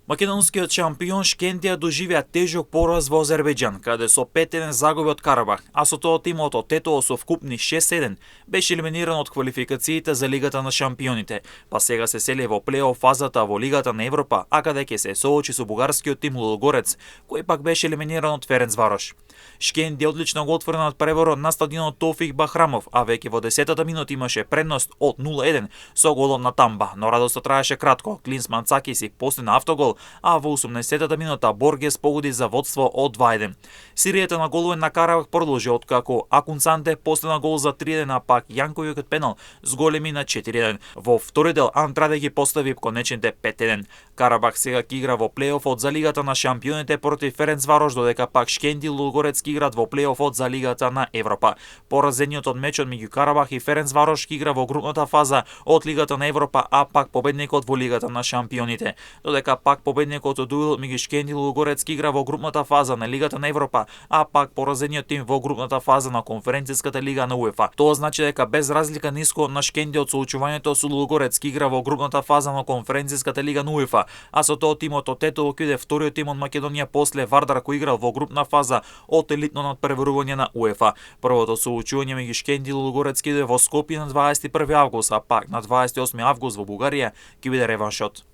Македонскиот шампион Шкендија доживеа тежок пораз во Азербејџан, каде со 5-1 загуби од Карабах, а со тоа тимот од Тетово со вкупни 6-1 беше елиминиран од квалификациите за Лигата на шампионите, па сега се сели во плей-оф фазата во Лигата на Европа, а каде ќе се соочи со бугарскиот тим Лудогорец, кој пак беше елиминиран од Ференцварош. Шкендија одлично го отвори над преворот на стадионот Тофик Бахрамов, а веќе во 10-та минута имаше предност од 0-1 со голот на Тамба, но радоста траеше кратко. Клинсман Цакиси постигна автогол, а во 18-та минута Боргес погоди за водство од 2-1. Сиријата на голови на Карабах продолжи откако Акун Санте постигна гол за 3-1, а пак Јанковиот пенал зголеми на 4-1. Во втори дел Антраде ги постави конечните 5-1. Карабах сега ќе игра во плей-офот за Лигата на шампионите против Ференцварош, додека пак Шкенди и Лудогорец ќе играат во плей-офот за Лигата на Европа. Поразениот од мечот меѓу Карабах и Ференцварош ќе игра во групната фаза од Лигата на Европа, а пак победникот во Лигата на шампионите. Додека пак победникот од дуел меѓу Шкенди и Лудогорец ќе игра во групната фаза на Лигата на Европа, а пак поразениот тим во групната фаза на Конференцијската лига на УЕФА. Тоа значи дека без разлика на исходот на Шкенди од соочувањето со Лудогорец ќе игра во групната фаза на Конференцијската лига на УЕФА, а со тоа тимот од Тетово ќе биде вториот тим од Македонија после Вардар кој играл во групна фаза од елитно надпреварување на УЕФА. Првото соочување меѓу Шкенди и Лудогорец ќе биде во Скопје на 21 август, а пак на 28 август во Бугарија ќе биде реваншот.